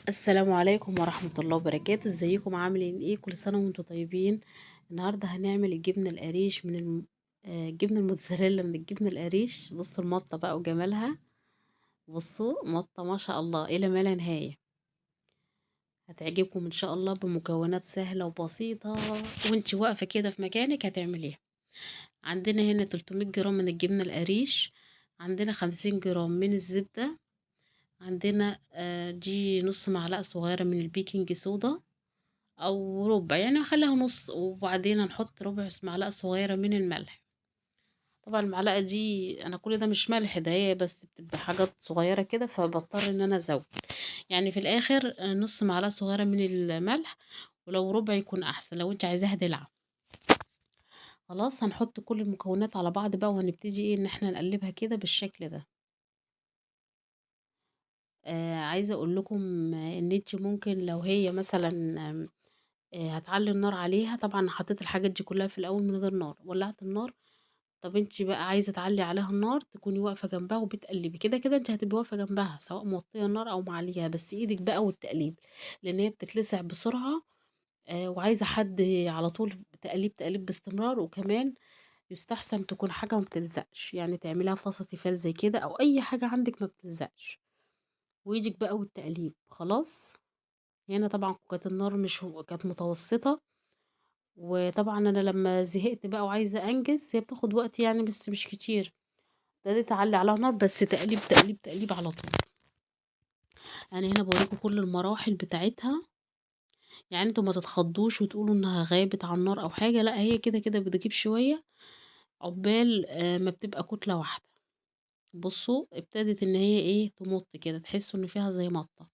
السلام عليكم ورحمة الله وبركاته. ازيكم عاملين ايه؟ كل سنة وانتم طيبين. النهاردة هنعمل الجبنة القريش من الجبنة الموتزاريلا من الجبنة القريش. بصوا المطة بقى وجمالها، بصوا مطة ما شاء الله الى ما لا نهاية. هتعجبكم ان شاء الله بمكونات سهلة وبسيطة، وانتي واقفة كده في مكانك هتعمليها. عندنا هنا 300 جرام من الجبنة القريش، عندنا 50 جرام من الزبدة، عندنا دي نص معلقة صغيرة من البيكنج صودا او ربع، يعني هخليها نص، وبعدين هنحط ربع معلقة صغيرة من الملح. طبعا المعلقة دي انا كل ده مش ملح، ده هي بس بتبقى حاجات صغيرة كده فبضطر ان انا ازود، يعني في الاخر نص معلقة صغيرة من الملح، ولو ربع يكون احسن لو انت عايزاها دلع. خلاص هنحط كل المكونات على بعض بقى، وهنبتدي ان احنا نقلبها كده بالشكل ده. عايزه اقول لكم ان انت ممكن لو هي مثلا، هتعلي النار عليها. طبعا حطيت الحاجات دي كلها في الاول من غير نار، ولعت النار. طب انت بقى عايزه تعلي عليها النار، تكوني واقفه جنبها وبتقلبي كده كده، انت هتبقي واقفه جنبها سواء موطيه النار او معليها، بس ايدك بقى والتقليب، لان هي بتتلسع بسرعه، وعايزه حد على طول تقليب تقليب باستمرار. وكمان يستحسن تكون حاجه ما بتلزقش، يعني تعمليها في طاسه تيفال زي كده او اي حاجه عندك ما بتلزقش، وايدك بقى والتقليب. خلاص هنا طبعا كانت النار مش كانت متوسطه، وطبعا انا لما زهقت بقى وعايزه انجز، هي بتاخد وقت يعني بس مش كتير، ابتديت اعلي عليها نار بس تقليب تقليب تقليب على طول. انا هنا بوريكم كل المراحل بتاعتها، يعني انتوا ما تتخضوش وتقولوا انها غابت على النار او حاجه، لا هي كده كده بتجيب شويه عقبال ما بتبقى كتله واحده. بصوا ابتدت ان هي تمط كده، تحسوا ان فيها زي مطه،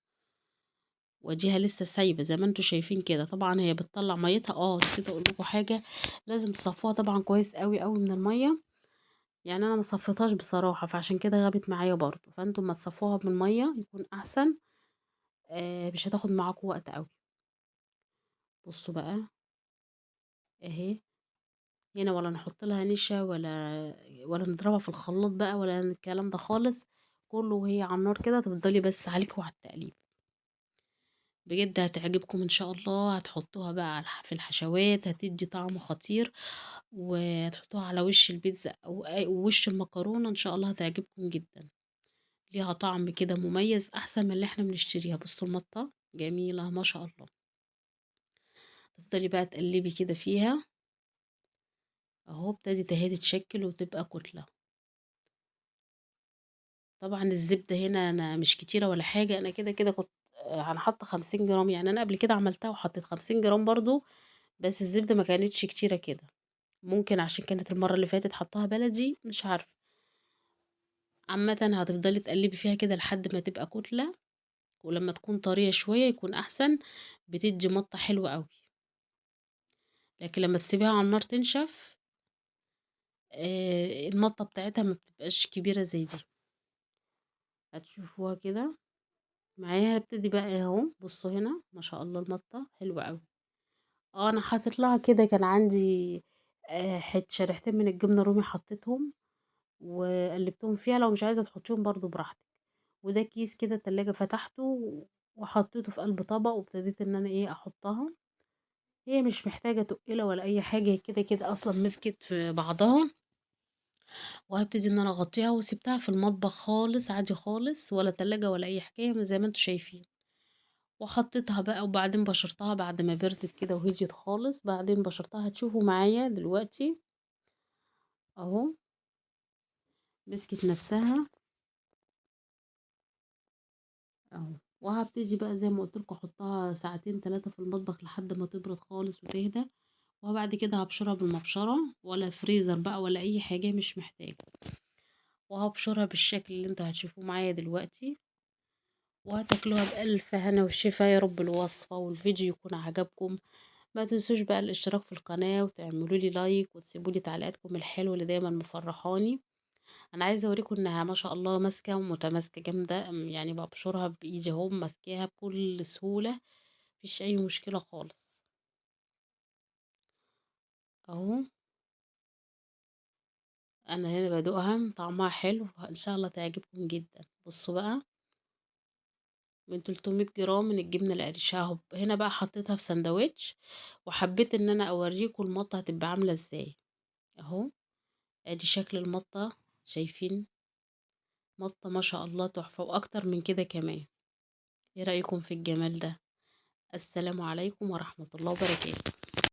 واديها لسه سايبه زي ما انتوا شايفين كده. طبعا هي بتطلع ميتها. نسيت اقول لكم حاجه، لازم تصفوها طبعا كويس قوي قوي من الميه، يعني انا ما صفيتهاش بصراحه فعشان كده غابت معايا برضو، فانتوا ما تصفوها من الميه يكون احسن، مش هتاخد معاكم وقت قوي. بصوا بقى اهي هنا، ولا نحط لها نشا ولا نضربها في الخلاط بقى ولا الكلام ده خالص، كله وهي على النار كده. تفضلي بس عليكوا على التقليب، بجد هتعجبكم ان شاء الله. هتحطوها بقى في الحشوات، هتدي طعم خطير، وهتحطوها على وش البيتزا او وش المكرونه ان شاء الله، هتعجبكم جدا. ليها طعم كده مميز احسن من اللي احنا بنشتريها. بصوا المطه جميله ما شاء الله. تفضلي بقى تقلبي كده فيها اهو، ابتدت اهي تتشكل وتبقى كتله. طبعا الزبده هنا انا مش كتيره ولا حاجه، انا كده كده كنت هنحط 50 جرام، يعني انا قبل كده عملتها وحطيت 50 جرام برضو، بس الزبده ما كانتش كتيره كده، ممكن عشان كانت المره اللي فاتت حطاها بلدي مش عارفه. عامه هتفضلي تقلبي فيها كده لحد ما تبقى كتله، ولما تكون طريه شويه يكون احسن، بتدي مطه حلوه قوي. لكن لما تسيبيها على النار تنشف، المطه بتاعتها ما بتبقاش كبيره زي دي. هتشوفوها كده معايا. هبتدي بقى اهو، بصوا هنا ما شاء الله المطه حلوه قوي. انا حاطط لها كده، كان عندي، شريحتين من الجبنه الرومي حطيتهم وقلبتهم فيها، لو مش عايزه تحطيهم برضو براحتك. وده كيس كده التلاجة فتحته وحطيته في قلب طبق، وابتديت ان انا احطها. هي مش محتاجه تقيله ولا اي حاجه، هي كده كده اصلا مسكت في بعضها. وهبتدي ان انا اغطيها، وسبتها في المطبخ خالص عادي خالص، ولا تلاجة ولا اي حكايه زي ما انتوا شايفين. وحطيتها بقى، وبعدين بشرتها بعد ما بردت كده وهديت خالص، بعدين بشرتها. هتشوفوا معايا دلوقتي اهو مسكت نفسها اهو. وهبتدي بقى زي ما قلت لكم احطها ساعتين 3 في المطبخ لحد ما تبرد خالص وتهدى، وبعد كده هبشرها بالمبشره، ولا فريزر بقى ولا اي حاجه مش محتاجه. وهبشرها بالشكل اللي انتوا هتشوفوه معايا دلوقتي، وهتاكلوها بألف هنا وشفا يا رب. الوصفة والفيديو يكون عجبكم، ما تنسوش بقى الاشتراك في القناة، وتعملوا لي لايك، وتسيبوا لي تعليقاتكم الحلوة اللي دايما مفرحاني. انا عايزة اوريكم انها ما شاء الله ماسكة ومتماسكة جامدة، يعني ببشرها بايدي اهو، ماسكاها بكل سهولة، مفيش اي مشكلة خالص اهو. انا هنا بدوقها، طعمها حلو ان شاء الله تعجبكم جدا. بصوا بقى من 300 جرام من الجبنة القريش أهو. هنا بقى حطيتها في ساندوتش، وحبيت إن أنا أوريكم المطة هتبقى عاملة إزاي أهو. أدي شكل المطة، شايفين مطة ما شاء الله تحفة، وأكتر من كده كمان. إيه رأيكم في الجمال ده؟ السلام عليكم ورحمة الله وبركاته.